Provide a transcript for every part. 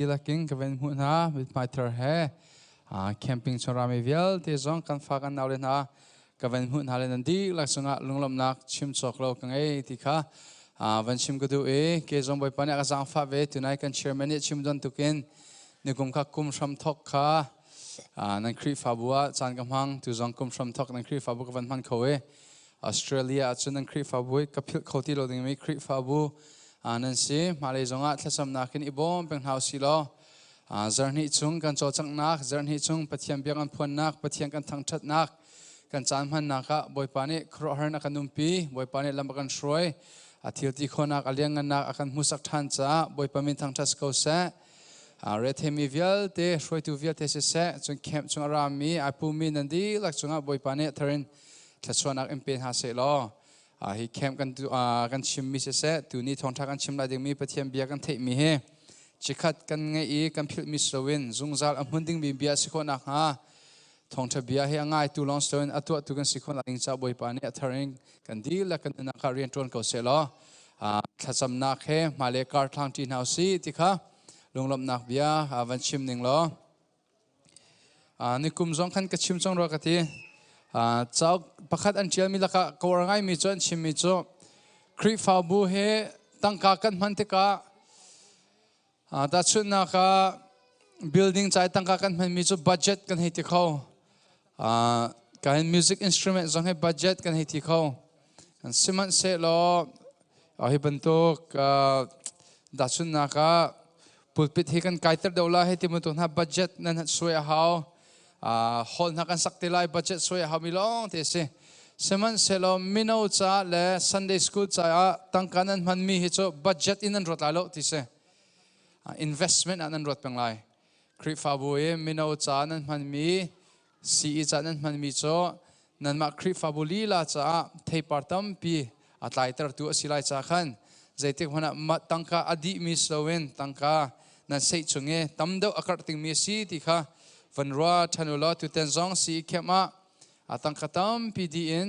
Lakin ka ven hmuh hna mithmai thar he camping chung rami vialte zong kan fa kan naule hna ka van hmuh hna le nan dihlak cungah lunglawmhnak chim cawk lo ka ngei ti kha van chim ka duh i ke zong Bawipa nih a ka zaangfah ve. Tunai kan chairman nih chim don tukin nikum kha kum hram thok kha nan Khrihfabu ah caan ka hmang. Tu zong kum hram thok nan Khrihfabu ka van hman kho i Australia ah cun nan Khrihfabu hi ka philh kho ti lo dingmi Khrihfabu nan si. Hmailei zongah thlacamnak in i bawm peng hna usih law zarhhnih chung kan cawlcanghnak, zarhhnih chung Pathian bia kan phuannak, Pathian kan thangṭhatnak, kan caan hmannak ah Bawipa nih khuaruahhar in a kan umpi, Bawipa nih lam a kan hruai, a thil ti khawhnak, a lianngannak a kan hmuhsak ṭhan caah Bawipa min thangṭhat ko seh. Rethemi vialte, hruaitu vialte siseh, cun camp chung a rami, ai pumi nan dihlak cungah Bawipa nih tharin thluachuahnak in pe hna seh law hi camp kan kan chimmi siseh, tuni thawngṭha kan chim lai dingmi Pathian bia kan theihmi hi chikhat kan ngeih i kan philhmi si loin zungzal a hmun dingmi bia si khawh nakhnga, thawngṭha bia hi a ngaitu lawng si loin a tuahtu kan si khawh ding caah Bawipa nih a thar in kan dihlak kan nunnak ah rian ṭuan ko seh law thlacamnak he hmailei kar thlang ṭi hna usih ti kha lunglawmhnak bia van chim ning law. Nikum zong khan ka chim cang rua ka ti. Cauk pakhat an ṭialmi lakah ka uar ngaimi cu an chimmi cu Khrihfabu he tangka kan hman tikah, tahchunhnak ah building ca i tangka kan hmanmi cu budget kan hei ti kho. Kan music instrument zong hi budget kan hei ti kho. Sihmanhsehlaw hi bantuk tahchunhnak ah pulpit hi kan kaiter deuh lai hei ti bantuk hna budget nan suai a hau. Hall hna kan sak te lai, budget suai a hau mi lawng te si. Sihmanhsehlaw mino ca le Sunday school caah tangka nan hmanmi hi cu budget in nan ruat lai lo ti si. Investment ah nan ruat peng lai. Khrihfabu i mino ca nan hmanmi, CE ca nan hmanmi cu nanmah Khrihfabu lila caah theipar tampi a tlaitertu a si lai ca khan zeitik hmanh ah tangka a dihmi si loin tangka nan seih chung i tam deuh a karh dingmi a si ti kha van rua ṭhan u law tutan zong CE camp ah a tangka tampi dih in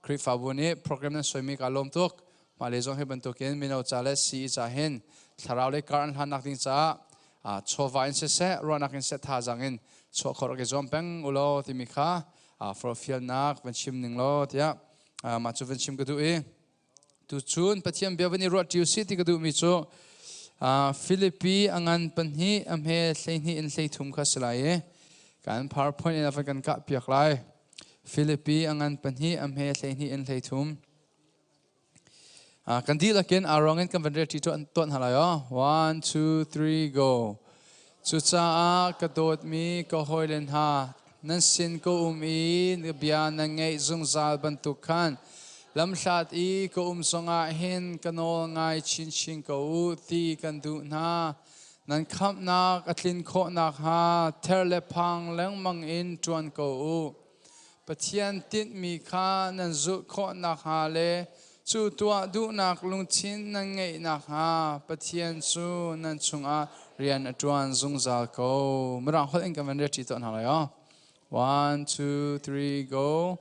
Khrihfabu nih program nan suaimi kaa lawm tuk. Mah le zong hi bantukin mino ca le CE ca hin thlarau le kar an hlannak ding caah chawva in siseh, ruahnak in siseh, thazaang in chuah khawh rak i zuam peng u law timi kha forhfialnak van chim ning law tiah mah cu van chim ka duh i tuchun Pathian bia van i ruah ṭi usih ti ka duhmi cu Filipi a ngan pahnih a hme 12 in 33 kha si lai i kan PowerPoint in a van kan kah piak lai. Filipi a ngan pahnih a hme 12 in 33. Kan dihlak in aa ruang in kan van rel ṭi tuan hna lai aw. One, two, three, go. Cucaah ka dawtmi ka hawile hna, nan sin ka um i bia nan ngaih zungzal bantuk khan lamhlat i ka um zongah hin ka nawl ngai chinchin ko u ti kan duh hna. Nan khamhnak a tlin khawh nakhnga ther le phang lengmang in ṭuan ko u. Pathian tinhmi kha nan zulh khawh nakhnga le cu tuah duhnak lungthin nan ngeih nakhnga Pathian cu nan chungah rian a ṭuan zungzal ko. Mirang holh in kan van rel ṭi tuah hna lai aw. One, two, three, go.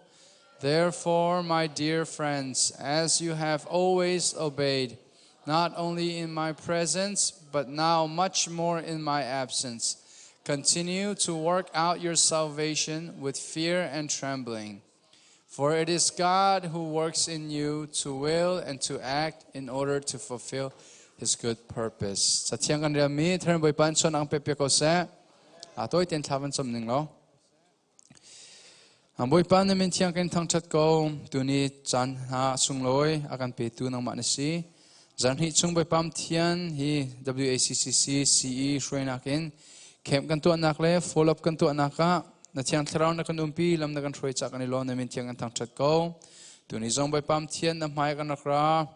Therefore, my dear friends, as you have always obeyed, not only in my presence, but now much more in my absence, continue to work out your salvation with fear and trembling. For it is God who works in you to will and to act in order to fulfill his good purpose. Sa thiang kan riami thern Bawipa in chon ang pe pe ko seh. A toi ten thla van chom ning lo. Bawipa, na min thiang kan thangṭhat ko. Tuni caan hna sunglawi a kan petu nangmah na si. Zarhhnih chung Bawipa Thian hi WACCC CE hruainak in camp kan tuahnak le follow up kan tuahnak ah na Thiang Thlarau na kan umpi, lam na kan hruai cah kan i lawm. Na min thiang kan thangṭhat ko. Tuni zong Bawipa Thian na hmai kan rak ra.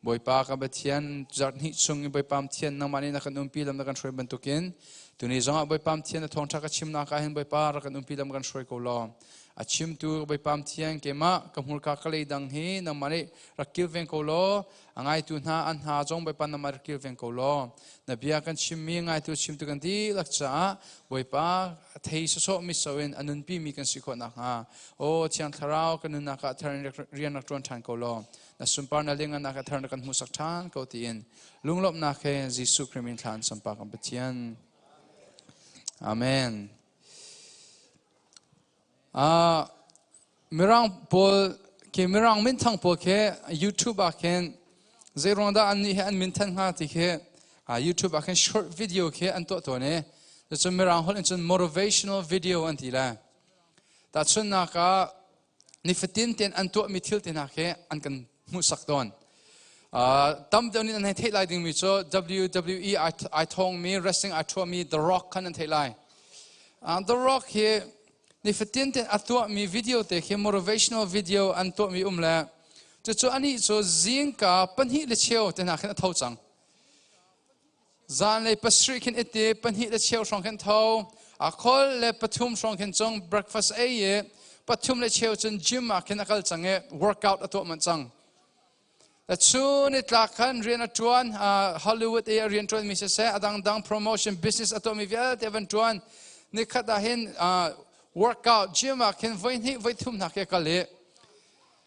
Bawipa ka Pathian, zarhhnih chung i Bawipa Thian nangmah nih na kan umpi, lam na kan hruai bantukin tuni zongah Bawipa Thian na thawngṭha ka chimnak ah hin Bawipa rak kan umpi, lam kan hruai ko law. A chimtu Bawipa Thiang keimah ka hmurka ka lei dang hi nangmah nih rak kilveng ko law a ngaitu hna an hna zong Bawipa nangmah rak kilveng ko law na bia kan chimmi ngaitu chimtu kan dihlak caah Bawipa a thei sawsawh mi so in a nunpi mi kan si khawh nakhnga aw Thiang Thlarau kan nunnak ah thar in rian rak ṭuan ṭhan ko law na sunparnak liangngannak ah thar na kan hmuhsak ṭhan ko tiin lunglawmhnak he Jesuh Khrih min thla an sampa kan Pathian. Amen. Mirang pawl khi Mirang minthang pawl khi YouTube ah khin zeiruang dah annih hi an minthan hnga ti khi YouTube ah khin short video khi an tuah tawn i cun Mirang holh in cun motivational video an ti le tahchunhnak ah nifatin tein an tuahmi thil te hna khi an kan hmuhsak tawn. Tam deuh nih an hei theih lai dingmi cu WWE ai thawngmi wrestling ai thuahmi The Rock khan an theih lai. The Rock hi nifatin tein a tuahmi video te khi motivational video an tuahmi um le cucu anih cu zingka 2:15 te hna khin a tho cang. Zanlei pasarih khin iti 2:15 hrawng khin tho. A khol le pathum hrawng khin cung breakfast ei i 3:15 cun gym ah khin a kal cang i workout a tuah manh cang. Cu ni tlak khan rian a ṭuan Hollywood i a rian ṭuanmi siseh a dangdang promotion business a tuahmi vialte van ṭuan. Nikhat ah hin workout gym ah khin voi hnih voi thum hna khi a kal i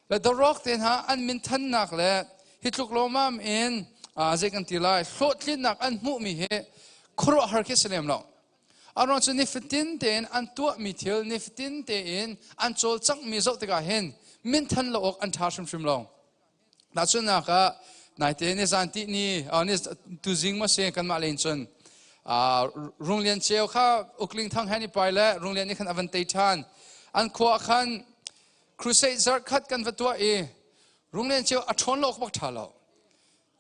le The Rock te hna an minthannak le hi tluk lawmam in zei kan ti lai hlawhtlinnak an hmuhmi hi khuaruahhar khi si lem lo. Aruang cu nifatin tein an tuahmi thil nifatin tein an cawlcanghmi zoh tikah hin minthan lo awk an ṭha hrimhrim lo. Tahchunhnak ah naite ni zan ti ni ni tuzing ma si kanmah len cun Runglian Ceu kha Ukling Thang he ni pai le Runglian nih khan a van tei ṭhan. An khua khan Crusade zarh khat kan va tuah i Runglen cio a ṭhawn lo awk bak ṭha lo.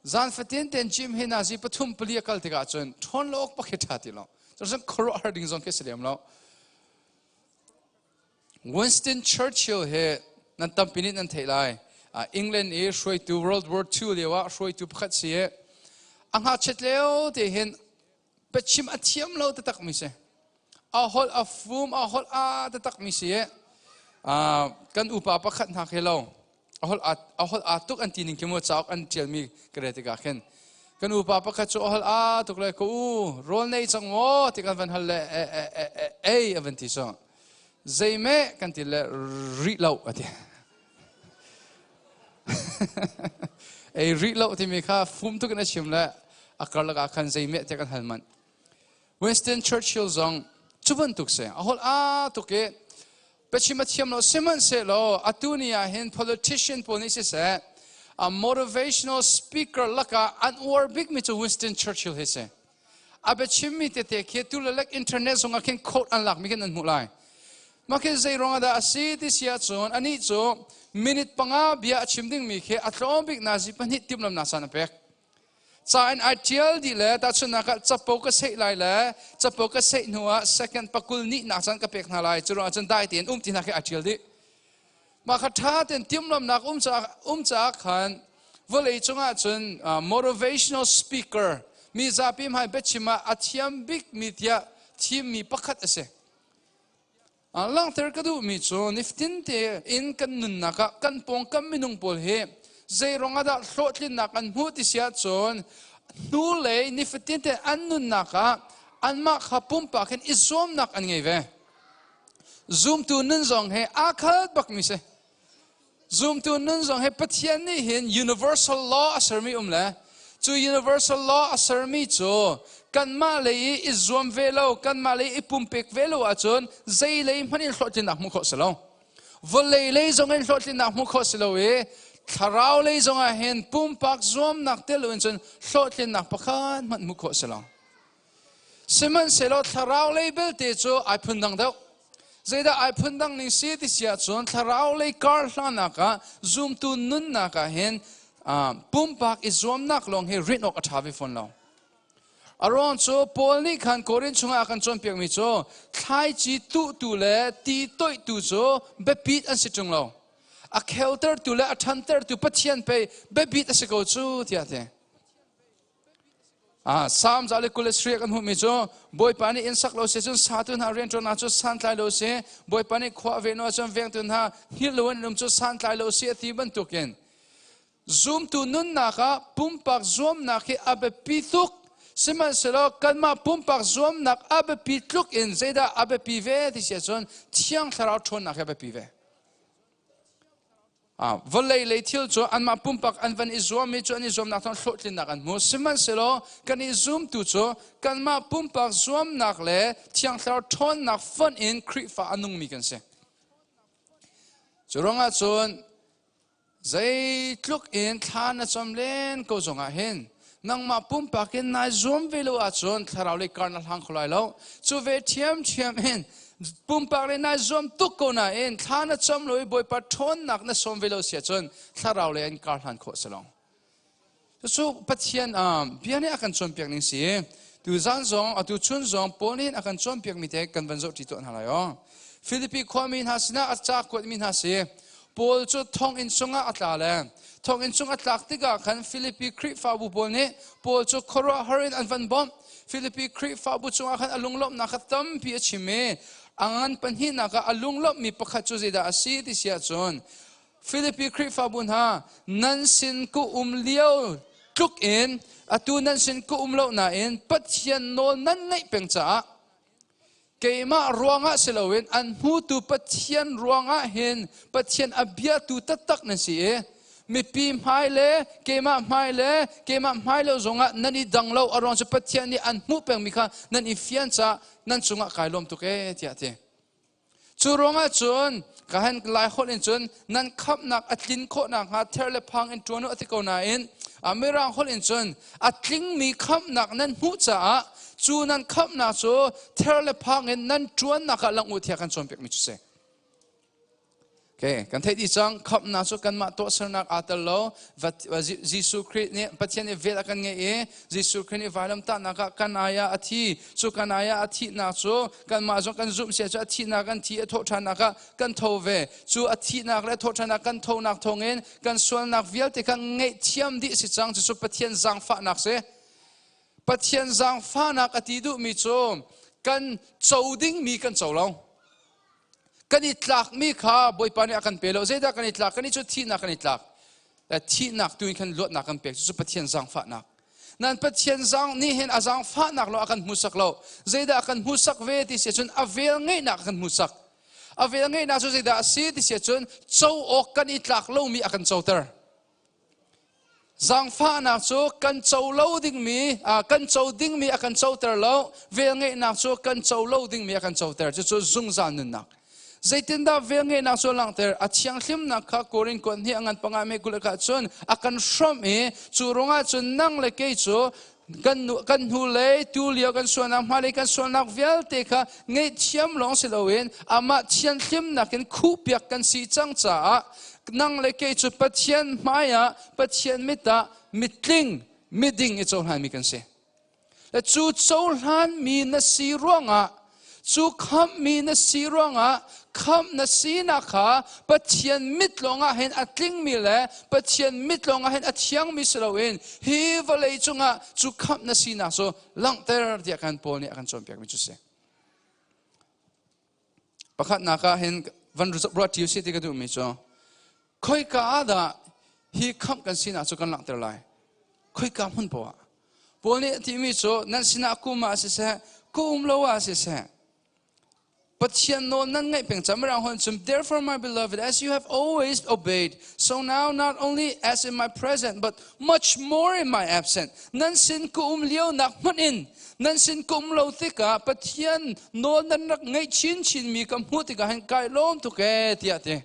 Zan fatin ten gym hi nazi pathum pali a kal tikah cun ṭhawn lo awk bak hi ṭha ti lo. Cun khuaruahhar ding zong khi si lem lo. Winston Churchill he nan tampi nih nan theih lai. England i hruaitu World War II lio ah hruaitu pakhat si i a ngakchiat lio te hin biachim a thiam lo taktak mi si a holh a fum a holh a taktak mi si kan upa pakhat hna khi lo a holh a holh a tuk an ti ning khi mu cauk an tial mi ka re tikah khin kan upa pakhat cu a holh a tuk le ka u rawl nei cang maw ti kan van hal le ei a van ti so zeime kan ti le rih lo a ti Ei rih lo timi kha fum tuk in a chim le a karlak ah khan zeimeh tiah kan hal manh. Winston Churchill zong cu bantuk si. A holh aa tuk i biachim a thiam lo sihmanhsehlaw atu ni ah hin politician pawl nih siseh a motivational speaker lakah an uar bikmi cu Winston Churchill hi si. A biachimmi tete khi tu le lek internet zong ah khin quote an lakmi khin an hmuh lai. Mah khi zei ruangah dah a si ti si ahcun anih cu minute 5 bia a chim dingmi khi a tlawm bik nazi pahnih timhlamnak caan a pek. Ca in ai ṭial dih le tahchunhnak ah capo ka seih lai le capo ka seih hnu ah second pakul nihnak caan ka pek hna lai cu ruangah cun dai tein um ti hna khi ai ṭial dih. Mah kha ṭha tein timhlamnak um caah khan vawlei cungah cun motivational speaker mi zapi hmai biachim ah a thiam bikmi tiah thimmi pakhat a si. Langhter ka duhmi cu nifatin tein kan nunnak ah kan pawngkam minung pawl hi zei ruangah dah hlawhtlinnak an hmuh ti si ahcun hnulei nifatin te an nunnak ah anmah kha pumpak hin i zuamnak an ngei ve. Zumtu nun zong he aa khal bakmi si. Zumtu nun zong hi Pathian nih hin universal law a sermi um le cu universal law a sermi cu kanmah lei i i zuam ve lo kanmah lei i pumpek ve lo ahcun zei lei hmanh in hlawhtlinnak hmuh khawh si lo. Vawlei lei zong in hlawhtlinnak hmuh khawh si lo i thlarau lei zong ah hin pumpak zuamnak tel loin cun hlawhtlinnak pakhat hmanh hmuh khawh si lo. Sihmanhsehlaw thlarau lei belte cu ai phundang deuh. Zeidah ai phundang ning si ti si ahcun thlarau lei kar hlanak ah zumtu nunnak ah hin pumpak i zuamnak lawng hi rinh awk a ṭha ve fawn lo. A ruang cu Paul nih khan Korin chungah a kan cawnpiakmi cu thlaici tuhtu le ti toihtu cu biapit an si ṭung lo. A kheltertu le a ṭhantertu Pathian pei biapit a si ko cu tiah a ti. Psalm 123 kan hmuhmi cu Bawipa nih inn sak lo si cun satu hna rianṭuannak cu santlai lo si, Bawipa nih khua a ven ahcun vengtu hna hngilh lo in um cu santlai lo si a ti bantukin zumtu nunnak ah pumpak zuamnak hi a biapi tuk. Sihmanhsehlaw kanmah pumpak zuamnak a biapi tluk in zeidah a biapi ve ti si ahcun Thiang Thlarau ṭhawnnak hi a biapi ve. Vawlei lei thil cu anmah pumpak an van i zuam i cu an i zuamnak thawng hlawhtlinnak an hmu. Sihmanhsehlaw kan i zumtu cu kanmah pumpak zuamnak le Thiang Thlarau ṭhawnnak fonh in Khrihfa a nungmi kan si. Cu ruangah cun zeitluk in thla na cam len ko zongah hin nangmah pumpak in nai zuam ve lo ahcun thlarau lei kar na hlang kho lai lo. Cu ve ṭhiamṭhiam in pumpak le nai zuam tuk ko nain thla na cam lo i Bawipa ṭhawnnak na sawm ve lo si ahcun thlarau lei an kar hlan khawh si lo. Cucu Pathian bia nih a kan cawnpiak ning si. Tu zan zong atu chun zong Paul nih a kan cawnpiak mi te kan van zoh ṭi tuah hna lai aw. Filipi khuami hna sinah a ca kuatmi hna si. Paul cu thonginn chungah a tla le thonginn chung a tlak tikah khan Filipi Khrihfabu pawl nih Paul cu khuaruahhar in an van bawmh. Filipi Khrihfabu chungah khan a lunglawmhnak kha tampi a chim i a ngan pahnihnak ah a lunglawmhmi pakhat cu zeidah a si ti si ahcun Filipi Khrihfabu hna, nan sin ka um lio tluk in atu nan sin ka um lo nain Pathian nawl nan ngaih peng caah keimah ruangah si loin an hmutu Pathian ruangah hin Pathian a biatu taktak nan si i mipi hmai le keimah hmai le keimah hmai lo zongah nan i dang lo. A ruang cu Pathian nih an hmuh pengmi kha nan i fian caah nan cungah kai lawm tuk ee tiah a ti. Cu ruangah cun ka han Lai holh in cun nan khamhnak a tlin khawh nakhnga ther le phang in ṭuan u a ti ko nain Mirang holh in cun a tlingmi khamhnak nan hmuh caah cu nan khamhnak cu ther le phang in nan ṭuannak ah langh u tiah kan cawnpiakmi cu si. Okay, kan theih dih cang. Khamhnak cu kanmah tuahsernak aa tel lo. Jesuh Khrih nih, Pathian nih vel a kan ngeih i Jesuh Khrih nih vailamtahnak ah kan ai ah a thi. Cu kan ai ah a thihnak cu kanmah zong kan zumh sia cu a thihnak kan thi, a thawhṭhannak ah kan tho ve. Cu a thihnak le thawhṭhannak kan thonak thawngin kan sualnak vialte kha ngaihthiam dih si cang. Cucu Pathian zaangfahnak si. Pathian zaangfahnak a ti duhmi cu kan co dingmi kan co lo. Kan i tlakmi kha Bawipa nih a kan pe lo. Zeidah kan i tlak? Kan i cu thihnak kan i tlak. Thihnak tu in khan luatnak kan pek. Cucu Pathian zaangfahnak. Nan Pathian zaang nih hin a zaangfahnak lo a kan hmuhsak lo. Zeidah a kan hmuhsak ve ti si ahcun a vel ngeihnak a kan hmuhsak. A vel ngeihnak cu zeidah a si ti si ahcun co awk kan i tlak lomi a kan coter. Zaangfahnak cu kan co lo dingmi, kan co dingmi a kan coter lo. Velngeihnak cu kan co lo dingmi a kan coter. Cucu zungzal nunnak. Zeitindah velngeihnak cu a langhter? A thianghlimnak kha Korin kuat hnih a ngan panga me kul ka cun a kan hrawmh i cu ruangah cun nang le kei cu kan hnulei tu lio kan sualnak, hmailei kan sualnak vialte kha ngaihthiam lawng si loin amah thianhlimnak in khuhpiak kan si cang caah nang le kei cu Pathian hmaiah, Pathian mit ah mitling, miding i cohlanmi kan si. Le cu cohlanmi na si ruangah, cu khamhmi na si ruangah, khamh na sinak kha Pathian mit lawngah hin a tlingmi le Pathian mit lawngah hin a thiangmi si loin hi vawlei cungah cu khamh na sinak cu langhter tiah kan Paul nih a kan cawnpiakmi cu si. Pakhatnak ah hin van ruah ṭi usih ti ka duhmi cu khoika ah dah hi khamh kan sinak cu kan langhter lai? Khoika hmun poah ah. Paul nih a timi cu nan sinah kum ah siseh, kum lo ah siseh, Pathian nawl nan ngaih peng cang. Mirang holh cun, "Therefore, my beloved, as you have always obeyed, so now not only as in my presence, but much more in my absence." Nan sin ka um lio nak hmanh in nan sin ka um lo tikah Pathian nawl nan rak ngaih chinchin mi ka hmuh tikah hin kai lawm tuk ee tiah ti.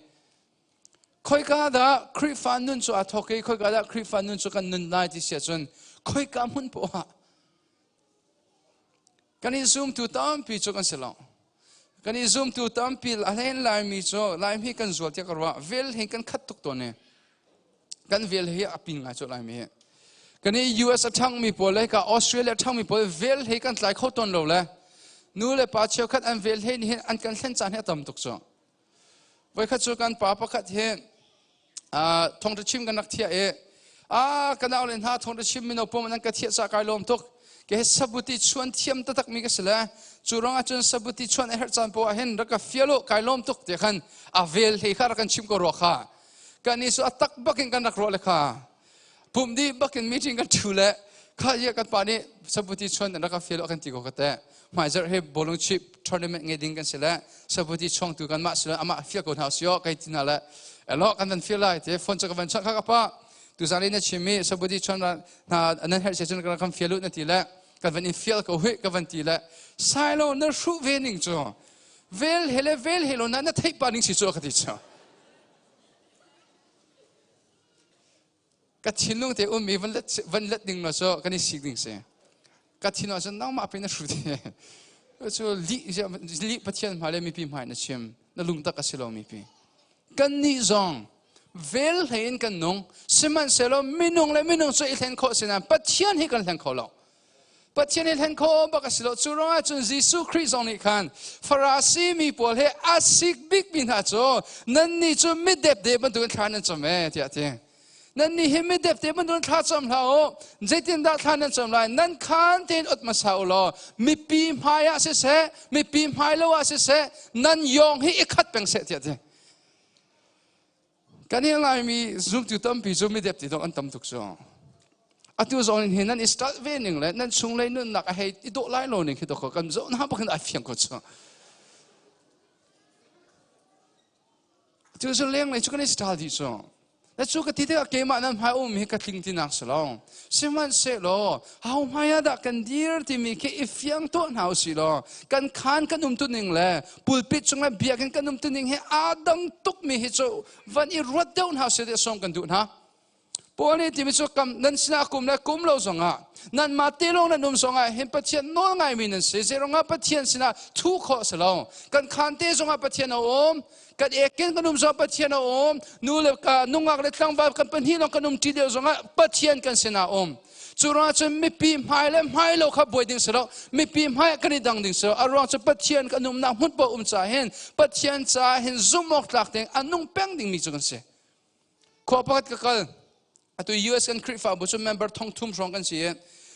Khoika dah Khrihfa nun cu aa thawk i khoika dah Khrihfa nun cu kan nun lai ti si ahcun khoika hmun poah ah kan i zumtu tampi cu kan si lo. Kan i zumtu tampi a hlein Laimi cu, Laimi kan zual tiah ka ruah. Vel hi kan khat tuk tawn i kan vel hi a pin ngai cu Laimi hi. Kan i US a ṭhangmi pawl le ka Australia a ṭhangmi pawl vel hi kan tlai kho tawn lo le nu le pa cheukhat an vel he nih an kan hlen caan hi a tam tuk cu. Voikhat cu kan pa pakhat hi thawngṭha chim kan rak thiah i, "A ka nau le hna, thawngṭha chim mino pum nan ka thiah ca kai lawm tuk. Ke sabuti chuan thiam taktak mi ka si le cu ruang ah cun sabuti chuan a herh caan poah ah hin rak ka fial u kai lawm tuk ti khan a vel hlei kha rak kan chim ko rua kha. Kan ni cu a tak bak in kan rak ruah le kha. Pum dih bak in meeting kan ṭhu le kha ia kan pa nih sabuti chuan rak ka fial u kan ti ko ka te. Hmaizarh he bawlung chip tournament ngei ding kan si le sabuti chuangtu kan mah si le amah fial ko hna si kai ti hna le elo kan van fial lai te phone cu ka van chawnh kha ka pa tuzan i na chim i sabuti chuan hna nan herh si cun kan fial u na ti le kan van in fial ko hui ka van ti le sailo na hruh ve ning cu vel he le vel he lo na na theih pa ning si cu ka ti cu ka thinlung te ummi van let van let ding lo cu kan i sik ding si ka thin ah cun nangmah pe na hru ti cu lih lih pathian hmai le mipi hmai na chim na lungtak a si lo mipi kan nih zong vel hlei in kan nung sihmanhsehlaw minung le minung cu i hlen khawh si nain pathian hi kan hleng kho lo Pathian i hlen kho bak a si lo. Cu ruangah cun Jesuh Khrih zong nih khan Farasi mi pawl he a sik bikmi hna cu nannih cu midepde bantukin thla nan cam ee tiah a ti. Nannih hi midepde bantukin thla cam hlah u. Zeitindah thla nan cam lai? Nan khaan tein ot hmasa u law mipi hmai ah siseh, mipi hmai lo ah siseh, nan yawng hi i khat peng seh tiah a ti. Kan i Laimi zumtu tampi cu midepti dawh an tam tuk cu. Atu zong in hi nan i start ve ning le nan chunglei nunnak a hei i dawh lai lo ning khi dawh kan zoh hna bak in ai fiang ko cu. Cu cu lenglei cu kan i start dih cu. Na cu ka ti tikah keimah nan hmai um hi ka tling tinak si lo. Sihmanhsehlaw ho hmai ah dah kan dir timi khi i fiang tuah hna usih law kan khaan kan um tuning le pulpit cungah biakinn kan um tuning hi aa dang tukmi hi cu van i ruat deuh hna usih ti sawm kan duh hna. Paul nih timi cu kam nan sinah kum le kum lo zongah nanmah te lawng nan um zongah hin Pathian nawl ngaimi nan si. Zeiruangah Pathian sinah thu khawh si lo. Kan khaan te zongah Pathian a um. Kan ekin kan um zongah Pathian a um. Nu le ka nungak le tlangval kan pahnih lawng kan um ṭi lio zongah Pathian kan sinah um. Cu ruangah cun mipi hmai le hmai lo kha buai ding si lo. Mipi hmai kan i dang ding si lo. A ruang cu Pathian kan umnak hmun paoh um caah hin Pathian caah hin zumh awk tlak ding a nung peng dingmi cu kan si. Khua pakhat ka kal. Atu US kan Khrihfabu cu member thong thum hrawng kan si i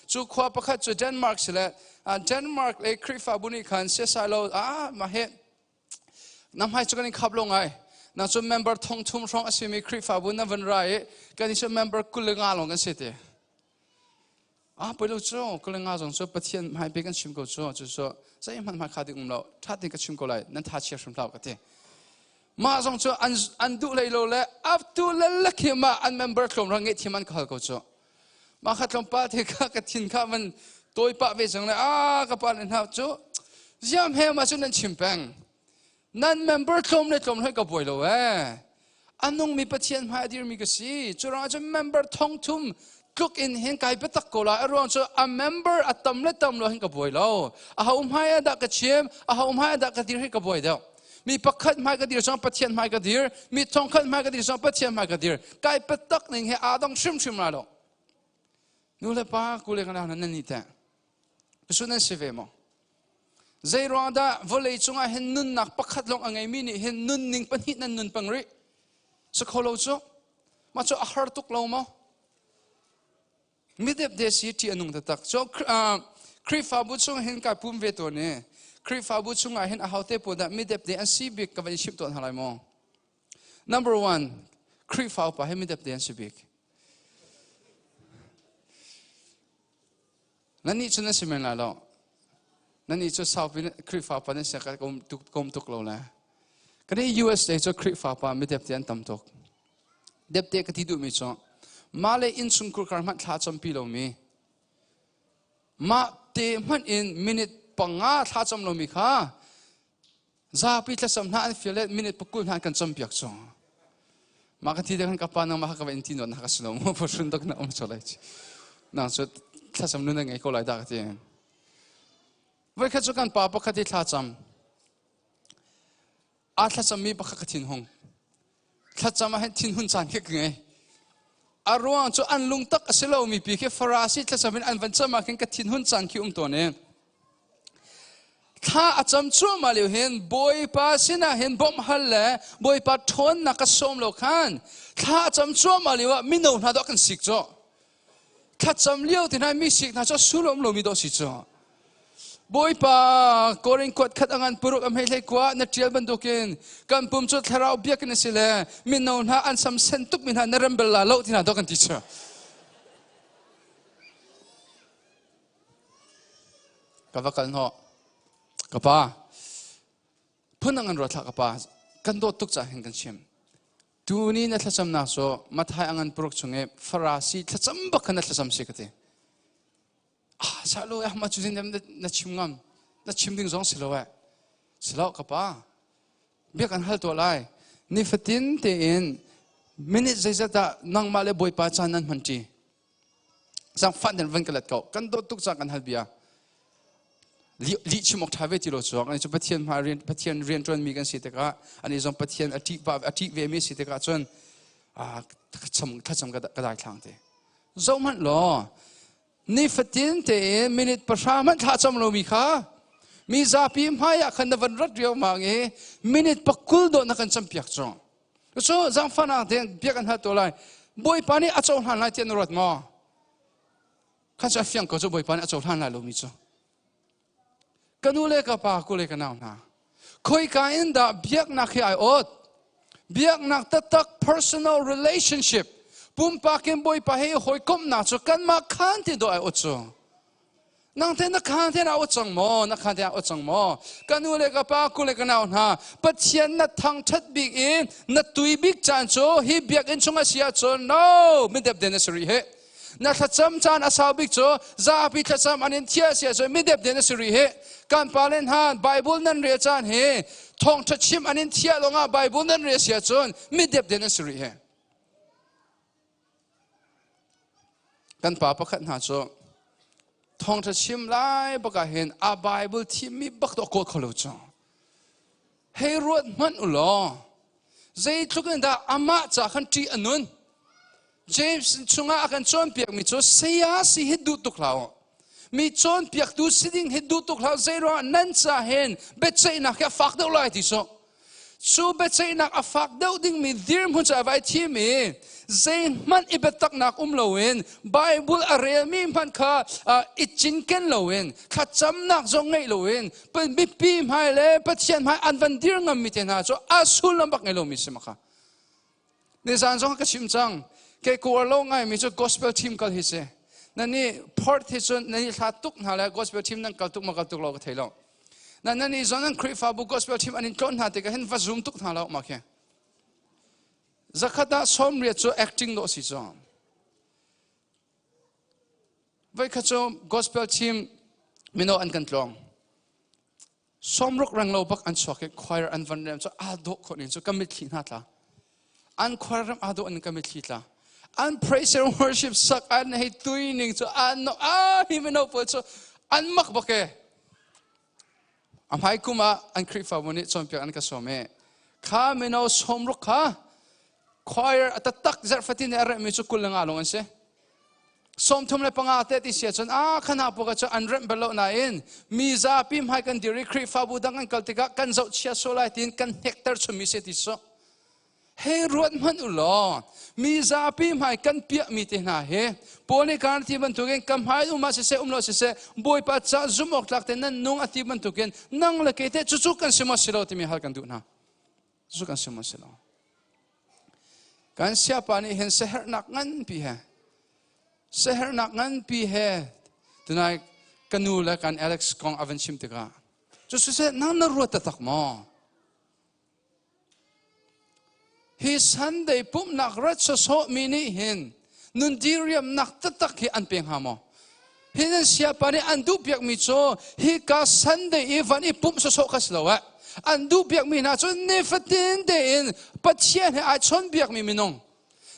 cu khua pakhat cu Denmark si le Denmark le Khrihfabu nih khan siasai lo ah mah hi na hmai cu kan in khap lo ngai na cu member thong thum hrawng a simi Khrihfabu na van ra i kan i cu member 25 lawng kan si te ah poi lo cu 25 zong cu Pathian hmai pe kan chim ko cu cu cu zeihmanh hmai kha ding um lo tha tin ka chim ko lai nan tha chia hrim hlah ka ti mah zong cu an an duh lei lo le up to le le khi ma an member tlawm ra ngeih thiam an ka hal ko cu mah kha tlawmpal te kha ka thin kha van tawi pah ve cang le a ka pa le hna cu ziam he ma cu nan chim peng nan member tlawm le tlawm hoi ka buai lo ee anung mi pathian hmai a dirmi ka si cu ruangah cun member thong thum tluk in hin kai biatak ko lai a ruang cu a member a tam le tam lo hin ka buai lo a ho hmai ah dah ka chim a ho hmai ah dah ka dir hi ka buai deuh mi pakhat hmai ka dir zong Pathian hmai ka dir mi thongkhat hmai ka dir zong Pathian hmai ka dir kai patak ning he aa dong hrimhrim lai lo nu le pa kule kana nan ni te su nan si ve maw zei ruang dah vawlei cungah hin nunnak pakhat lawng a ngeimi nih hin nunning pahnih nan nun pang rih si kho lo cu mah cu a har tuk lo maw Midepde si ṭih a nung taktak. So Khrihfabu chung hin kai pum ve tawn i Khrihfabu chungah hin ahote pawl dah midepde an si bik ka van i chimh tawn hna lai maw? Number one, Khrihfa upa hi midepde an si bik. Nannih cu nan si men lai lo. Nannih cu saupi Khrihfa upa nan si ka um tuk lo le. Kan i USA cu Khrihfa upa midepde an tam tuk. Depte ka ti duhmi cu mah le innchungkhur kar hmanh thla campi lomi mah te hmanh in minute 5 thla cam lomi kha zapi thlacam hna an fial le minute 20 hna an kan campiak cu mah ka ti de kan ka pa nang mah ka va in ti non na ka si lo mu phuhrun dak na um cholai chi nang cu thlacam nun na ngei ko lai dah ka ti voi khat cu kan pa pakhat i thlacam Aa thlacammi pakhat ka thinhung. Thlacam ah hin thinhun caan khi ka ngei. A ruang cu an lungtak a si lomi pi khi Farasi thlacam in an van cam ah khin ka thinhun caan khi um tawn i thla a cam cuahmah lio hin Bawipa sinah hin bawmh hal le Bawipa ṭhawnnak ka sawm lo khan thla a cam cuahmah lio ah mino hna dawh kan sik cawh. Thlacam lio te hna mi sik hna cu sulawm lomi dawh si cu. Bawipa Korin kuat khat angan puruk a hmei hlei kua na tial bantukin kan pum cu thlarau biakinn a si le mino hna an sam sen tuk mi hna na rem bel la lo ti hna dawh kan ti cu. Ka va kal hnawh. Ka pa phun an ruat hlah ka pa kan dawt tuk caah hin kan chim. Tuni na thlacamnak cu Mathai angan puruk chung i Farasi thlacam bak kha na thlacam si ka ti. Ah, salo eh ma cu na chim ngam na chim ding zong si lo eh. Si lo ka pa. Bia kan hal tuah lai. Nifatin tein minute zeizat dah nangmah le Bawipa caan nan hman ṭi. Zangfah den van ka let ko. Kan dawt tuk cang kan hal bia. Lih chim awk ṭha ve ti lo chuak. Ani cu Pathian hma rian Pathian rian ṭuan mi kan si tikah ani zong Pathian a ṭih a ṭih ve mi si tikah cun thlacam thlacam ka dai thlang te. Zoh hmanh law nifatin tein minute pahra hmanh thla cam lomi kha mi zapi hmai ah khan na van rat riangmang i minute pakul dawh na kan campiak cu. Cu zaangfahnak tein bia kan hal to lai. Bawipa nih a cohlan lai tiah na ruat maw? Kha cu a fiang ko cu Bawipa nih a cohlan lai lomi cu. Ka nu le ka pa, ku le ka nau hna. Khoika in dah biaknak hi ai awt? Biaknak taktak personal relationship pumpak in Bawipa he hawikomhnak cu kanmah khan ti dawh ai awt cu. Nang te na khaan te na cang maw? Na khaan te na cang maw? Ka nu le ka pa, ku le ka nau hna, Pathian na thangthat bik i na tui bik caan cu hi biakinn chung a si ahcun no, midep den a si rih hi. Na thlacam caan a sau bik cu zapi thlacam an in thiah si ahcun midep den a si rih hi. Kan pa le hna Bible nan rel caan hi thawngtha chim an in thiah lawngah Bible nan rel si ahcun midep den a si rih hi. Kan pa pakhat hna cu thawngṭha chim lai bak ah hin a Bible thimmi bak to kawl kho lo cu. Hei ruat hmanh u law zeitluk in dah amah ca khan ṭih a nun. James chungah a kan cawnpiakmi cu saya si hi duh tuk hlah u. Mi cawnpiaktu si ding hi duh tuk hlah zei ruangah nan ca hin biaceihnak hi a fak deuh lai ti cu. Cu biaceihnak a fak deuh dingmi dirhmun cu a vai thim i zeihmanh i biataknak um loin Bible a relmi hmanh kha i cinken loin thlacamnak zong ngeih loin mipi hmai le Pathian hmai an van dir ngammi te hna cu a sullam bak ngei lomi si maka. Nizan zong ka chim cang. Kei kuar lo ngaimi cu gospel team kal hi si. Nani port hi cun nani hla tuk hna le gospel team nan kal tuk ma kal tuk lo ka thei lo. Na nani zong nan Khrihfabu gospel team an in tlawn hna tikah hin va zoom tuk hna lo ma khi. Zakhat ah 80 cu acting dawh si cu. Voikhat cu gospel team mino an kan tlawng. 60 reng lo bak an chuak i choir an van rem cu aa dawh khawh ning cu ka mitthli hna tla. An choir rem aa dawh ning ka mitthli tla. An praise and worship sak an hei tui ning cu an no a hi mino pawl cu an mak bak e. A hmai kum ah an Khrihfabu nih cawnpiak an ka sawm i kha mino 60 kha choir a taktak zarh fatin i a remhmi cu 25 lawng an si. 35 te ti si ahcun a khana puka cu an remh bal lo nain mi zapi hmai kan dir i Khrihfabu dang an kal tikah kan zohchia sual lai tiin kan hnekter chunmi si ti su. Hei ruat hmanh u law mi zapi hmai kan piahmi te hna hi Paul nih kan ti bantukin ka hmai um ah siseh um lo siseh Bawipa ca zumh awk tlak te nan nung a ti bantukin nang le kei te cucu kan si maw si lo timi hal kan duh hna. Cucu kan si maw si lo. Kan siapa nih hin sehernak nganpi he sehernak nganpi he tunai ka nu le kan Alex kong a van chim tikah cu siseh nang na ruat taktak maw? Hi Sunday pumhnak rat sawsawh mi nih hin nun diriamnak taktak hi an pe hnga maw? Hi nan siapa nih an duh piakmi cu hika Sunday i van i pumh sawsawh kha si lo eh. An duh piakmi hna cu nifatin tein Pathian he ai chawnbiakmi minung,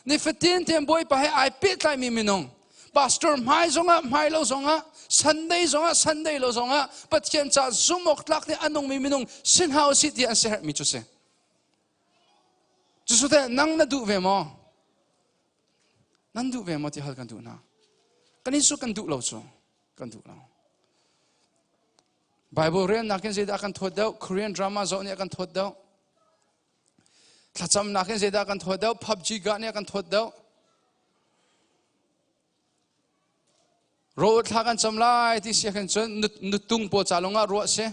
nifatin tein Bawipa he ai pehtlaimi minung, pastor hmai zongah hmai lo zongah Sunday zongah Sunday lo zongah Pathian ca zumh awk tlak nih a nungmi minung si hna usih ti an siaherhmi cu si. Cucu teh nang na duh ve maw? Nan duh ve maw ti hal kan duh hna. Kan in su kan duh lo cu kan duh lo. Bible relnak in zeidah kan thawt deuh? Korean drama zoh nih a kan thawt deuh. Thlacamnak in zeidah kan thawt deuh? PUBG ga nih a kan thawt deuh. Ro thla kan cam lai ti si khin cun nutung pawl ca lawngah ruah si.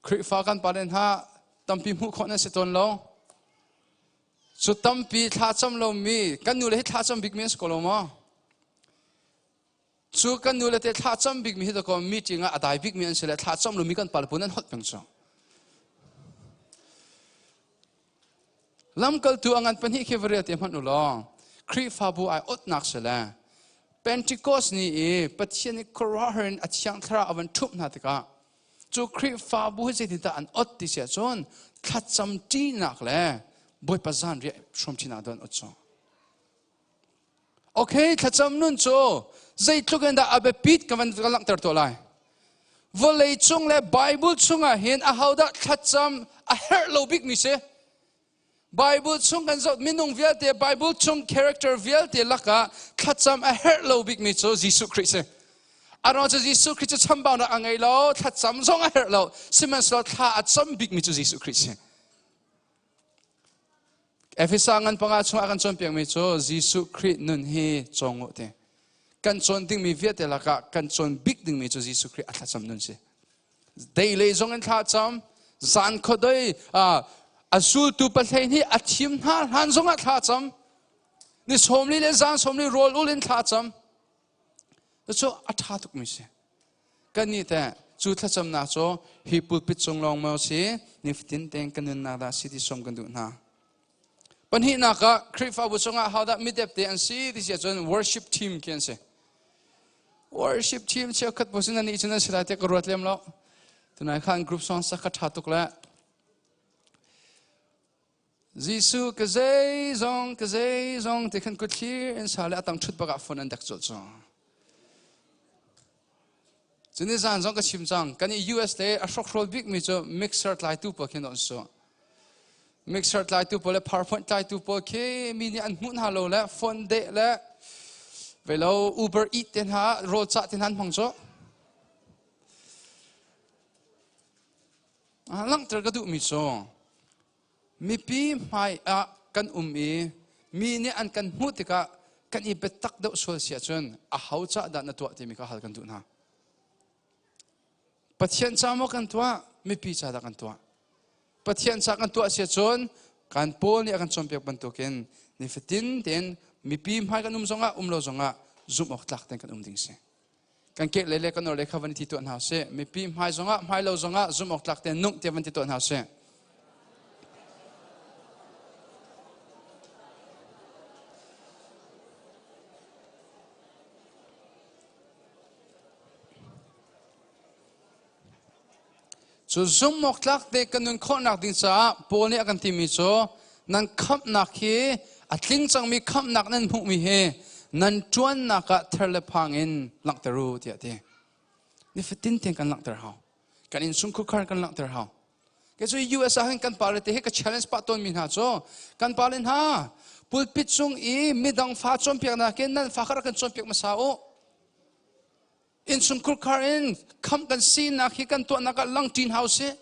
Khrihfa kan pale hna tampi hmuh khawh nan si tawn lo. Cu tampi thla cam lomi kan nu le hi thla cam bikmi an si ko lo maw? Cu kan nu le te thla cam bikmi hi dakaw meeting ah a dai bikmi an si le thla cam lomi kan pale pun an holh peng cu. Lamkaltu a ngan pahnih khi va rel te hmanh u law Khrihfabu ai otnak si le Pentecost ni i Pathian i khuaruahhar in a thiang thlarau a van ṭhumh hna tikah cu Khrihfabu hi zeitindah an ot ti si ahcun thlacam ṭihnak le Bawipa zanriah hrawmṭinak don ot cu. Okay, thlacam nun cu zeitluk in dah a biapit ka van ka langhter tuah lai. Vawlei cung le Bible chungah hin ahodah thlacam a herh lo bikmi si? Bible chung kan zoh minung vialte Bible chung character vialte lakah thlacam a herh lo bikmi cu Jesuh Khrih si. Aruang cu Jesuh Khrih cu chambaunak a ngei lo, thlacam zong a herh lo. Sihmanhsehlaw thla a cam bikmi cu Jesuh Khrih si. Efesa ngan panga chungah kan cawnpiakmi cu Jesuh Khrih nun hi cawng u ti. Kan cawn dingmi vialte lakah kan cawn bik dingmi cu Jesuh Khrih a thlacam nun si. Dei lei zong in thlacam, zan khuadei a zultu pahlei nih a thim hna hlan zongah thlacam. Ni sawmli le zan sawmli rawl ul in thlacam. Cucu a ṭha tukmi si. Kannih teh cu thlacamnak cu hi pulpit cung lawng maw si nifatin tein kan nunnak dah si ti sawm kan duh hna. Pahnihnak ah Khrihfabu chungah hodah midepte an si ti si ahcun worship team khi an si. Worship team cheukhat bu sin anih cun an si lai tiah ka ruat lem lo. Tunai khan group song sak kha ṭha tuk le Jesuh ka zeizong ka zeizong ti khan kut thlir in sa le a tang ṭhut bak ah phone an dek colh cu. Cuni zan zong ka chim cang kan i US le a hrokhrol bikmi cu mixer tlaitu pawl khi an su. Mixer tlaitu pawl le PowerPoint tlaitu pawl khi mi nih an hmuh hna lo le phone deh le velo Uber Eat te hna rawl cah te hna an hmang cu. Langhter ka duhmi cu mipi hmai ah kan um i mi nih an kan hmuh tikah kan i biatak deuh sual si ahcun aho cah dah na tuah timi kha hal kan duh hna. Pathian ca maw kan tuah, mipi ca dah kan tuah? Pathian ca kan tuah si ahcun kan Paul nih a kan cawnpiak bantukin nifatin tein mipi hmai kan um zongah um lo zongah zumh awk tlak tein kan um ding si. Kan kek le le kan or le kha van i ti tuah hna usih. Mipi hmai zongah hmai lo zongah zumh awk tlak tein nung tiah van ti tuah hna usih. Cu zumhawktlak te kan nun khawhnak ding caah Paul nih a kan timi cu nan khamhnak hi a tling cangmi khamhnak nan hmuhmi hi nan ṭuannak ah ther le phang in langhter u tiah a ti. Nifatin tein kan langhter hau. Kan innchungkhar khar kan langhter hau. Kei cu US ah hin kan pale te hi ka challenge pah tawnmi hna cu kan pale hna pulpit cung i midang fa cawnpiaknak in nan fa kha rak kan cawnpiak hmasa u. Innchungkhar khar in kham kan sinak hi kan tuahnak ah langṭin hau sih.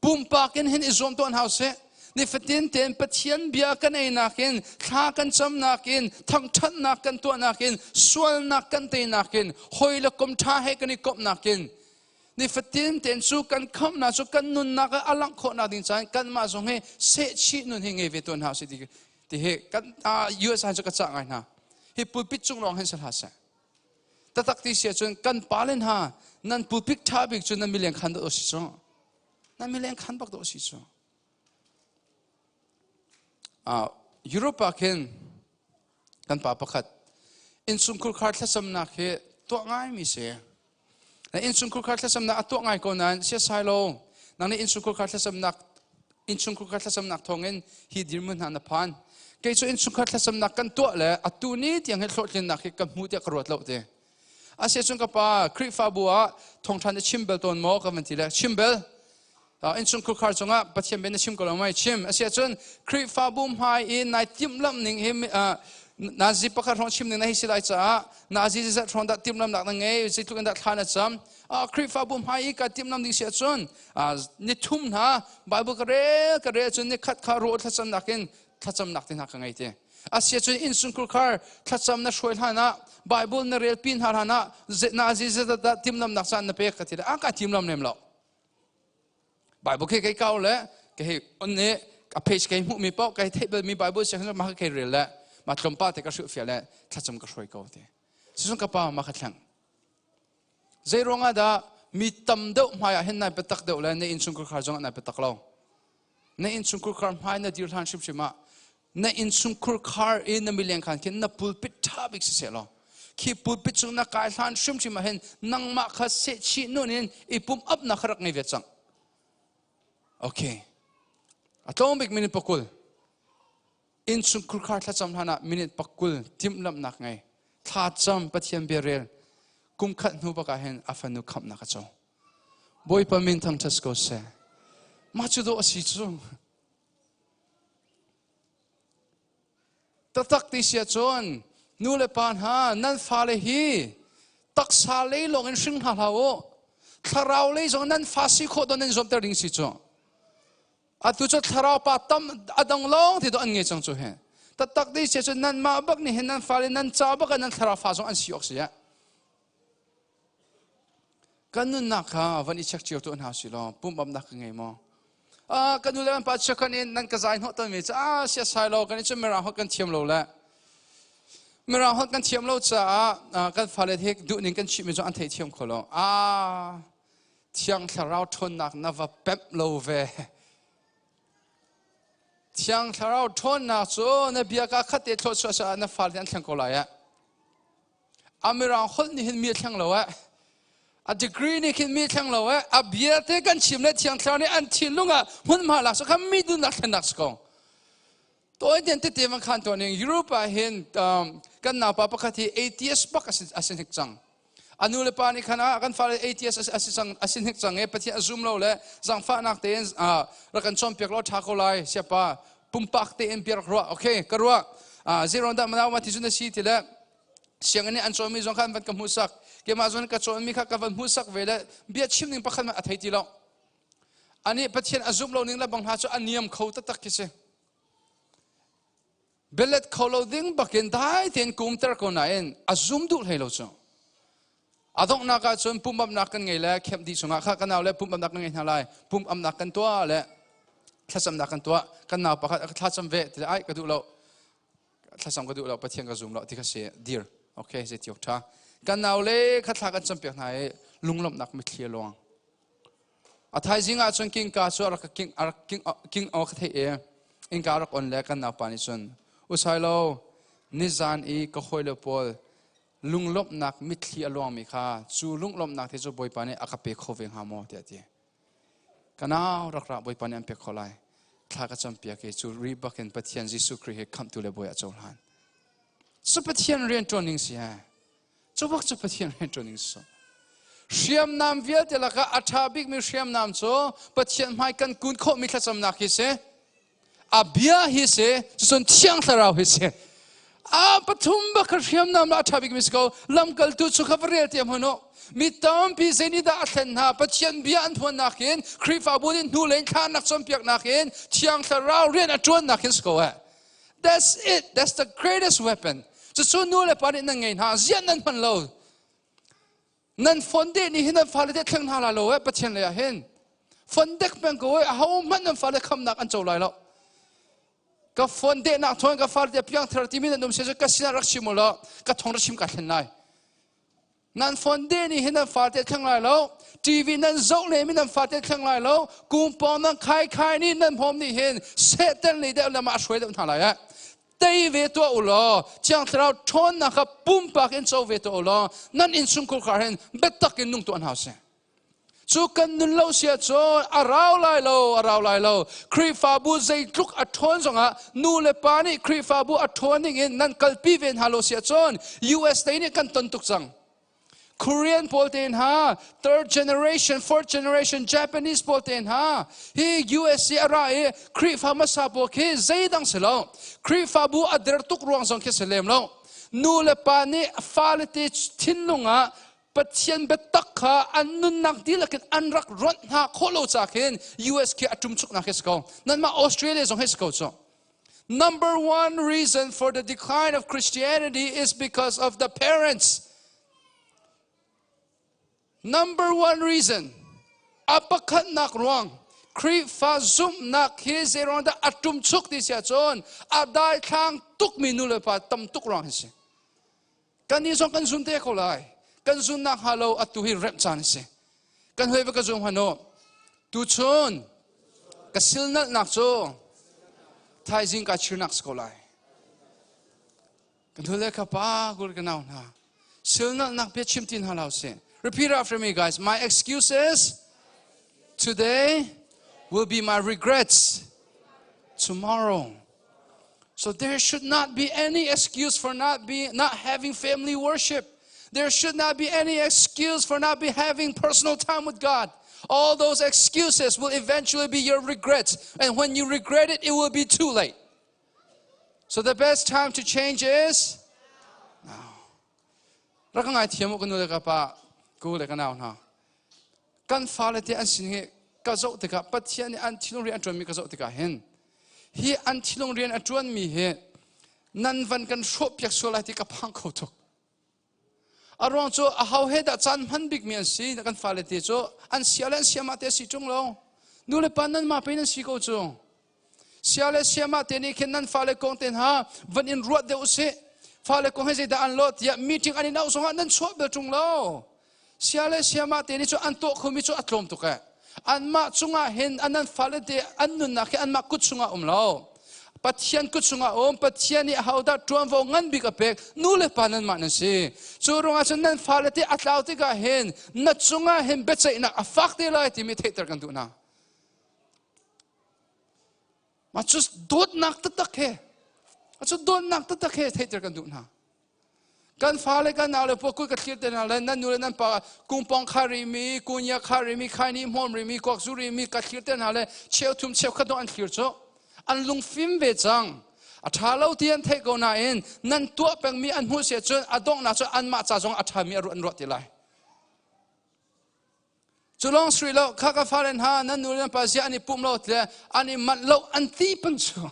Pumpak in hin i zuam tuah hau sih. Nifatin tein Pathian bia kan einak in, thla kan camnak in, thangṭhatnak kan tuahnak in, sualnak kan teinak in, hawi le kom ṭha he kan i komhnak in, nifatin tein cu kan khamnak cu kan nunnak ah a langh khawhnak ding caan kanmah zong hi sehchih nun hi ngei ve tuan hau sih ti ti hi kan US ah cu ka cah ngai hna. Hi pulpit cung lawng hin si hlah seh. Tatak ti si ahcun kan pale hna nan pulpit ṭha bik cu nan mileng khan dawh si cu. Nan mileng khan bak dawh si cu. Europe ah khin kan pa pakhat innchungkhur khar thlacamnak hi tuah ngaimi si. Na innchungkhur khar thlacamnak a tuah ngai ko nain siasai lo. Nang nih innchungkhur khar thlacamnak innchungkhar kha thlacamnak thawngin hi dirhmun hna na phan. Kei cu innchungkhar thlacamnak kan tuah le atu ni tiang hi hlawhtlinnak hi ka hmu tiah ka ruat lo ti. Asiahcun ka pa Khrihfabu ah thawngṭha na chim bel tawn maw ka van ti le chim bel. Innchungkhar khar cungah Pathian bia na chim ko lo mai chim. Asiahcun Khrihfabu hmai i nai timhlamh ning hi nazi pakhat hrawng chim ning na hei si lai caah nazi zat hrawng dah timhlamhnak na ngei zeitluk in dah thla na cam. Khrihfabu hmai i ka timhlamh ding si ahcun ni thum hna Bible ka rel ka rel cun ni khat kha rawl thlacamnak in thlacamnak te hna ka ngei te. Asia cun innchungkhur khar thlacam na hruai hlan ah Bible na rel pi hna hlan ah na zi dah timlamnak caan na pek ka ti le a ka timlam lem lo. Bible khi kei kau le kei on nih a page kei hmuh mi paoh kei theih bal mi Bible siang ma kei rel le ma tlawmpa te ka hrilh fial le thlacam ka hruai ko ti. Sisung ka pa ma ka thleng. Zei ruangah dah mi tam deuh hmai ah hin nai biatak deuh le na innchungkhar khar zong ah nai biatak lo. Na innchungkhar khar hmai na dir hlan hrimhrim ah na innchungkhur khar i na mileng khan khin na pulpit ṭha bik si seh law khi pulpit cung na kai hlan hrimhrim ah hin nangmah kha sehchih nun in i pum up na kha rak ngei ve cang. Okay. A tlawm bik minute pakul. Innchungkhur khar thlacam hlan ah minute pakul timhlamhnak ngei. Thlacam Pathian bia rel. Kum khat hnu bak ah hin a fanu khamhnak a co. Bawipa min thangṭhat ko seh. Mah cu dawh a si cu. Taktak ti si ahcun nu le pa hna nan fale hi taksa lei lawng in hring hna hlah u. Thlarau lei zong nan fa si khawh don nan zuamter ding si cu. Atu cu thlarau pa tam a dang lawng ti do an ngei cang cu he. Taktak ti si ahcun nan mah bak nih hin nan fale nan ca bak ah nan thlarau fa zong an si awk si ah. Kan nunnak kha van i check cio tuah hna si law pumhbamnak ka ngei maw? Ah, kan nu le kan pa chiakhan in nan ka zai hnawh tawnmi cu ah sia sai lo kan i cu mirang holh kan thiam lo le mirang holh kan thiam lo caah kan fale he duh ning kan chimmi cu an thei thiam kho lo. Ah, thiang thlarau ṭhawnnak na va pemh lo ve. Thiang thlarau ṭhawnnak cu na bia ka khat te thluachuah caah na fale an thleng ko lai ah. A mirang holh nih hin mi a thleng lo eh. A degree nih khin mi thleng lo eh. A bia te kan chim le thiang thlarau nih an thinlung ah hmunhma lak so kha mi duhnak thlennak si ko. Tawi ten tete man khan tuan ning Europe ah hin kan naupa pakhat hi atheist bak a si hnik cang. A nu le pa nih khan ah kan fale atheist a si cang a si hnik cang e Pathian a zum lo le zangfahnak tein rak kan cawnpiak law tha ko lai siapa pumpak tein bia rak ruah okay ka ruah zeiruang dah manau ma ti cun a si ti le sianginn nih an cawnmi zong kha an van ka hmuhsak keimah zong ka cawnmi kha ka van hmuhsak ve le bia chim ning pakhat hmanh a thei ti lo anih Pathian a zumh lo ning le bang hna cu a niam kho taktak khi si belet kho lo ding bakin dai tein kumter ko nain a zum duh hlei lo cu a donghnak ah cun pumamnak kan ngei le khem dih chungah kha ka nau le pumamnak kan ngei hna lai pumamnak kan tuah le thlacamnak kan tuah kan nau pakhat thlacam ve ti le ai ka duh lo thlacam ka duh lo Pathian ka zum lo ti kha si dir okay zei tiok tha kan nau le kha thla kan campiak hna i lunglawmhnak mitthli a luang a thaizing ah cun king ka cu a rak king a rak king king aw ka theih i innka rak on le kan naupa nih cun usai lo nizan i ka hawile pawl lunglawmhnak mitthli a luangmi kha cu lunglawmhnak te cu Bawipa nih a ka pe kho ve hnga maw tiah a ti Ka nau rak ra Bawipa nih an pek khawh lai. Thla ka campiak i cu ri bakin Pathian Jesuh Khrih hi khamhtu le bawi ah cohlan. Cu Pathian rian ṭuan ning si he. Cu bak cu Pathian rian ṭuan ning si. Hriamnam vialte lakah a ṭha bikmi hriamnam cu Pathian hmai kan kun khawhmi thlacamnak hi si. A bia hi si, cucun Thiang Thlarau hi si. A pathum bak kha hriamnam la a ṭha bikmi si ko. Lamkaltu cu kha va rel tiam hmanh u. Mi tampi zeinih dah a thlen hna? Pathian bia an phuannak in, Khrihfabu nih hnu lei thlanak cawnpiaknak in, Thiang Thlarau rian a ṭuannak in si ko eh. That's it. That's the greatest weapon. Cucu nu le pa nih nan ngei hna. Ziah nan hman lo. Nan phone deh nih hin nan fale te thleng hna lai lo eh Pathian lei ah hin. Phone dek peng ko eh aho hmanh nan fale khamnak an co lai lo. Ka phone deh nak thawng ka fale te piang thar timi nan um se cu ka sinah rak chim u law ka thong rak chim ka thlen lai. Nan phone deh nih hin nan fale thleng lai lo. TV nan zoh le mi nan fate thleng lai lo. Kungpawng nan khai khai nih nan hmawm nih hin Satan lei deuh lam ah a hruai deuh hna lai eh. Tei ve tuah u law Thiang Thlarau ṭhawnnak kha pumpak in co ve tuah u law nan innchungkhar khar hin biatak in nung tuah hna usih. Cu kan nun lo si ahcun a rau lai lo, a rau lai lo. Khrihfabu zeitluk a ṭhawn zongah nu le pa nih Khrihfabu a ṭhawn ning in nan kalpi ve hna lo si ahcun US lei nih kan ton tuk cang. Korean pawl te hna, third generation, fourth generation Japanese pawl te hna, hi USA a ra i Khrihfa hmasa pawl khi zeidang si lo. Khrihfabu a der tuk ruang zong khi si lem lo. Nu le pa nih fale te thinlung ah Pathian biatak kha an nunnak dihlak in an rak ronh hna khawh lo ca khin US khi a ṭumchuknak hi si ko. Nanmah Australia zong hi si ko cu. Number one reason for the decline of Christianity is because of the parents. Number one reason, a pakhatnak ruang, Khrihfa zumhnak hi zeiruang dah a ṭumchuk ti si ahcun a daithlang tukmi nu le pa tam tuk ruang hi si. Kannih zong kan zun te ko lai. Kan zunnak hnga lo atu hi remh caan a si. Kan hoi va ka zum hmanh u. Tuchun ka silnalhnak cu thaizing ka chirnak si ko lai. Ka nu le ka pa kur ka nau hna. Silnalhnak bia chim ti hna lo sih. Repeat after me guys. My excuses today will be my regrets tomorrow. So there should not be any excuse for not be not having family worship. There should not be any excuse for not be having personal time with God. All those excuses will eventually be your regrets. And when you regret it, it will be too late. So the best time to change is now. Rak ngai thiam u ka nu le ka pa ku le ka nau hna. Kan fale te an sin hi ka zoh tikah Pathian nih an thinlung rian a ṭuanmi ka zoh tikah hin hi an thinlung rian a ṭuanmi hi nan van kan hrawhpiak sual lai ti ka phang kho tuk. A ruang cu aho he dah caan hman bikmi an si kan fale te cu an sia le an siamah te si ṭung lo. Nu le pa nan mah pe nan si ko cu. Sia le siamah te nih khin nan fale kong te hna van in ruat deuh usih. Fale kong he zeidah an lawh tiah meeting an in auh zongah nan chuah bel ṭung lo. Sia le siamah te nih cu an tuah khomi cu a tlawm tuk eh. Anmah cungah hin an fale te an nunnak hi anmah kut chungah um lo. Pathian kut chungah um. Pathian nih ahodah ṭuanvo ngan bik a pek nu le pa nanmah nan si. Cu ruangah cun nan fale te a tlau tikah hin na cungah hin biaceihnak a fak te lai timi theihter kan duh hna. Mah cu dawtnak taktak he cu dawtnak taktak he theihter kan duh hna. Kan fale kan nau le pawl kut ka thlir te hna le nan nu le nan pa kungpong kha rimi, kunya kha rimi, khaini hmawm rimi, kuak zu rimi ka thlir te hna le cheu thum cheu khat dong an thlir cu an lungfim ve cang. A ṭha lo ti an theih ko nain nan tuah pengmi an hmuh si ahcun a donghnak cu anmah ca zong a ṭhami a ruah an ruah ti lai. Cu lawng sui lo kha ka fale hna nan nu le nan pa zia an i pum lo ti le an i manh lo an ti peng cu.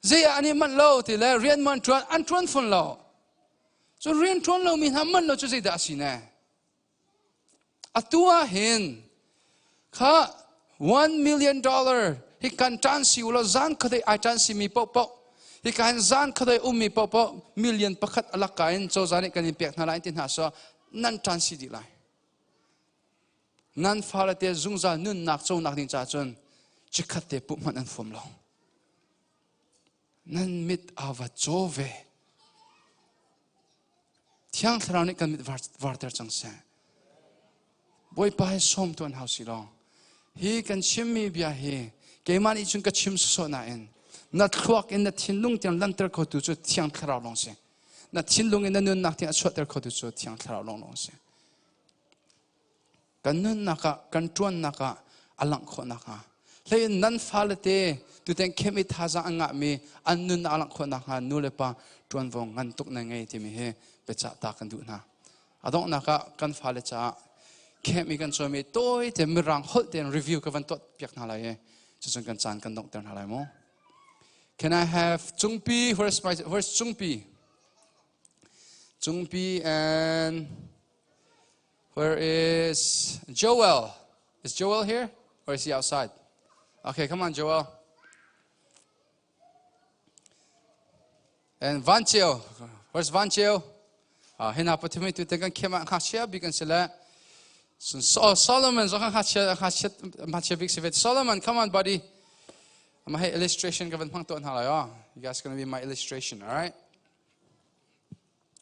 Zei ah an i manh lo ti le rian man ṭuan an ṭuan fawn lo. Cu rian ṭuan lomi hna manh lo cu zeidah a si ne? Atu ah hin kha $1 million hi kan ṭan si u law zan khuadei ai ṭan simi paohpaoh hi ka hin zan khuadei ummi paohpaoh million 1 a lak ka in cozah nih kan in pek hna lai ti hna so nan ṭan si dih lai. Nan fale te zungzal nunnak conak ding caah cun chikkhat te puh hmanh an fuam lo. Nan mit aa va caw ve. Thiang Thlarau nih kan mit varter cang seh. Bawipa hi sawm tuan hau si law hi kan chimmi bia hi keimah nih cun ka chim sawsawh nain na thluak in na thinlung tiang lanter khotu cu Thiang Thlarau lawng si. Na thinlung in na nunnak tiang a chuahter khotu cu Thiang Thlarau lawng lawng si. Kan nunnak ah kan ṭuannak ah a langh khawh nakhnga hlei in nan fale te tuten khem i thazaang an ngahmi an nunnak a langh khawh nakhnga nu le pa ṭuanvo ngan tuk nan ngei timi hi biacah ta kan duh hna. A donghnak ah kan fale caah khem i kan cawimi tawi te mirang holh tein review ka van tuah piak hna lai i cucun kan caan kan donghter hna lai mu. Can I have Cungpi? Where's Cungpi? Cungpi and where is Joel? Is Joel here or is he outside? Okay, come on, Joel. And Van Cheo. Where's Van Cheo? Hina pathumi tu te kan khema ngakchia bik an si le. So Solomon zong ngakchia ngakchia ngakchia bik si ve. Solomon, come on, buddy. Ama hey illustration ka van hmang tuah hna lai oh. You guys gonna be my illustration, all right?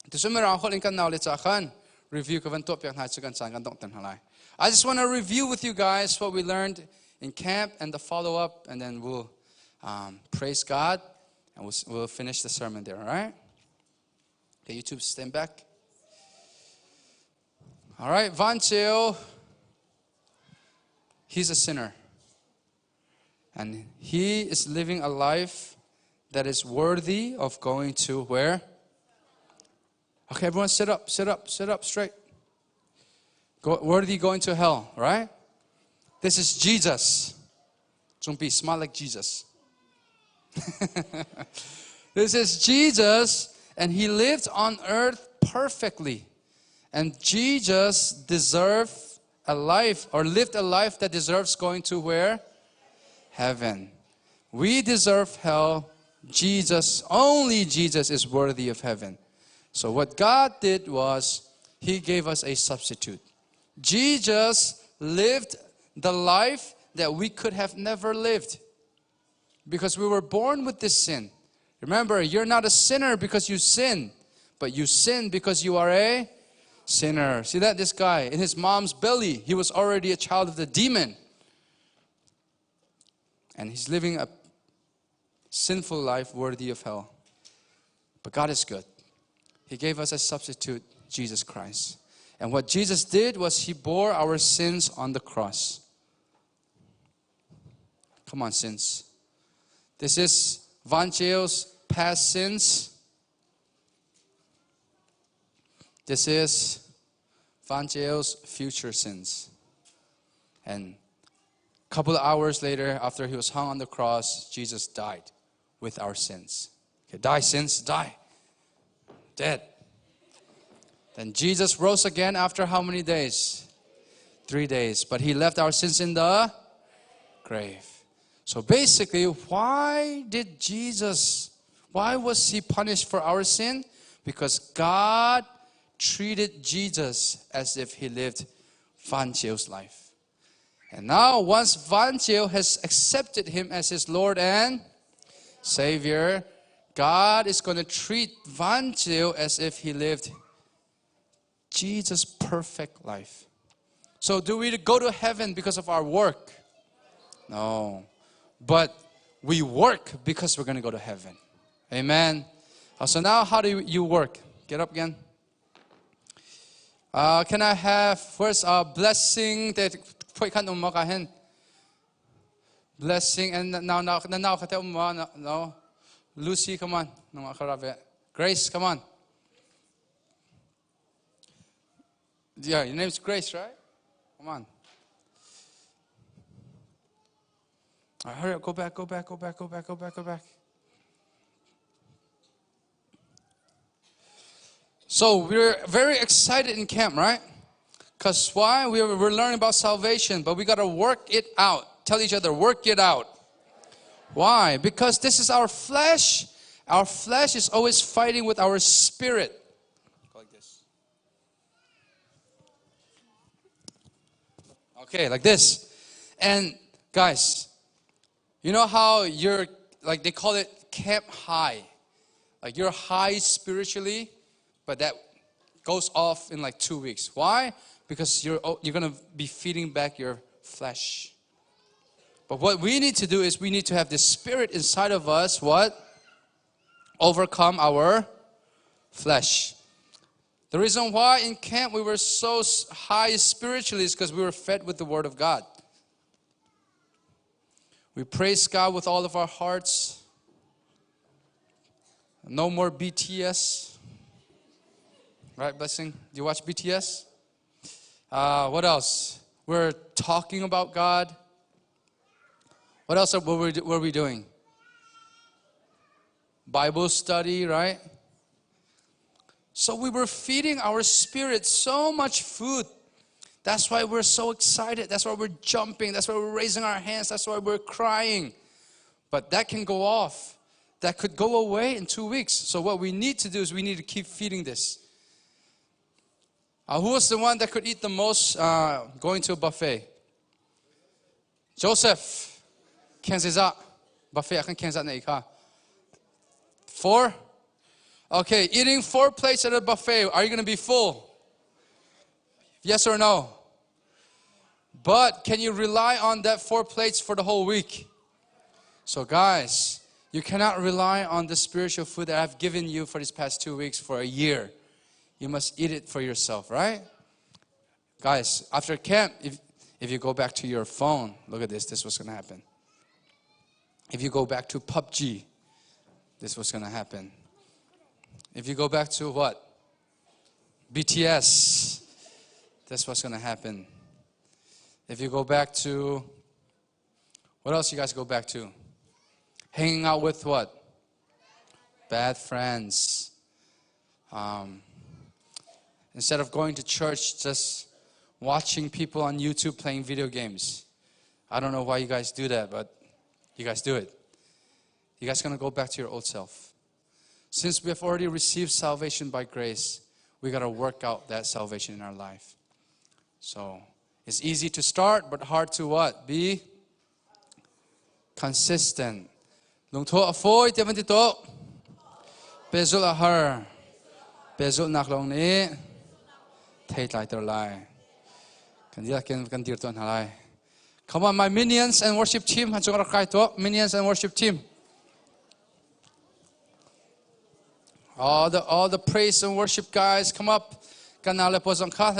Tucun Mirang holh in kan nau le ca khan review ka van tuah piak hna cu kan caan kan donghter hna lai. I just want to review with you guys what we learned in camp and the follow up, and then we'll praise God and we'll finish the sermon there, all right? Okay, YouTube, stand back. All right, Van Cheo, he's a sinner. And he is living a life that is worthy of going to where? Okay, everyone sit up, sit up, sit up straight. Go, worthy going to hell, right? This is Jesus. Chungpi, smile like Jesus. This is Jesus, and he lived on earth perfectly. And Jesus deserved a life or lived a life that deserves going to where? Heaven. We deserve hell. Jesus, only Jesus is worthy of heaven. So what God did was he gave us a substitute. Jesus lived the life that we could have never lived because we were born with this sin. Remember, you're not a sinner because you sin, but you sin because you are a sinner. See that? This guy, in his mom's belly, he was already a child of the demon. And he's living a sinful life worthy of hell. But God is good. He gave us a substitute, Jesus Christ. And what Jesus did was he bore our sins on the cross. Come on, sins. This is Van Cheo's past sins. This is Van Cheo's future sins. And a couple of hours later, after he was hung on the cross, Jesus died with our sins. Okay, die, sins, die. Dead. Then Jesus rose again after how many days? 3 days. But he left our sins in the grave. So basically, why did Jesus, why was he punished for our sin? Because God treated Jesus as if he lived Van Cheo's life. And now, once Van Cheo has accepted him as his Lord and Savior, God is going to treat Van Cheo as if he lived Jesus' perfect life. So, do we go to heaven because of our work? No. But we work because we're going to go to heaven. Amen. Uh, so now, how do you work? Get up again. Uh, can I have first a blessing that blessing and now now now no Lucy come on Grace come on Yeah, your name's Grace, right? Come on. All right, hurry up, go back, go back, go back, go back, go back, go back. So we're very excited in camp, right? Because why? We're, we're learning about salvation, but we got to work it out. Tell each other, work it out. Why? Because this is our flesh. Our flesh is always fighting with our spirit. Go like this. Okay, like this. And guys, you know how you're like they call it camp high. Like you're high spiritually, but that goes off in like 2 weeks. Why? Because you're oh, you're going to be feeding back your flesh. But what we need to do is we need to have the spirit inside of us what? Overcome our flesh. The reason why in camp we were so high spiritually is because we were fed with the Word of God. We praise God with all of our hearts. No more BTS. Right, Blessing? Do you watch BTS? Uh, what else? We're talking about God. What else were we, were we doing? Bible study, right? So we were feeding our spirit so much food. That's why we're so excited. That's why we're jumping. That's why we're raising our hands. That's why we're crying. But that can go off. That could go away in 2 weeks. So what we need to do is we need to keep feeding this. Uh, who was the one that could eat the most uh, going to a buffet? Joseph. Kheng Buffet ah Four? Okay, eating four plates at a buffet, are you going to be full? Yes or no? But can you rely on that four plates for the whole week? So, guys, you cannot rely on the spiritual food that I've given you for these past 2 weeks for a year. You must eat it for yourself, right? Guys, after camp, if, if you go back to your phone, look at this, this is what's going to happen. If you go back to PUBG, this is what's going to happen. If you go back to what? BTS, that's what's going to happen. If you go back to, what else you guys go back to? Hanging out with what? Bad friends. Instead of going to church, just watching people on YouTube playing video games. I don't know why you guys do that, but you guys do it. You guys gonna go back to your old self. Since we have already received salvation by grace, we gotta work out that salvation in our life. So it's easy to start, but hard to what? Be consistent. Lungthawh a fawi tiah van ti tuah. Pehzulh a har. Pehzulhnak lawng nih thei tlaiter lai. Kan dir kan dir tuah hna lai. Come on, my minions and worship team. Han cung rak kai tuah. Minions and worship team. All the praise and worship guys, come up. Kan nau le pawl zong kha.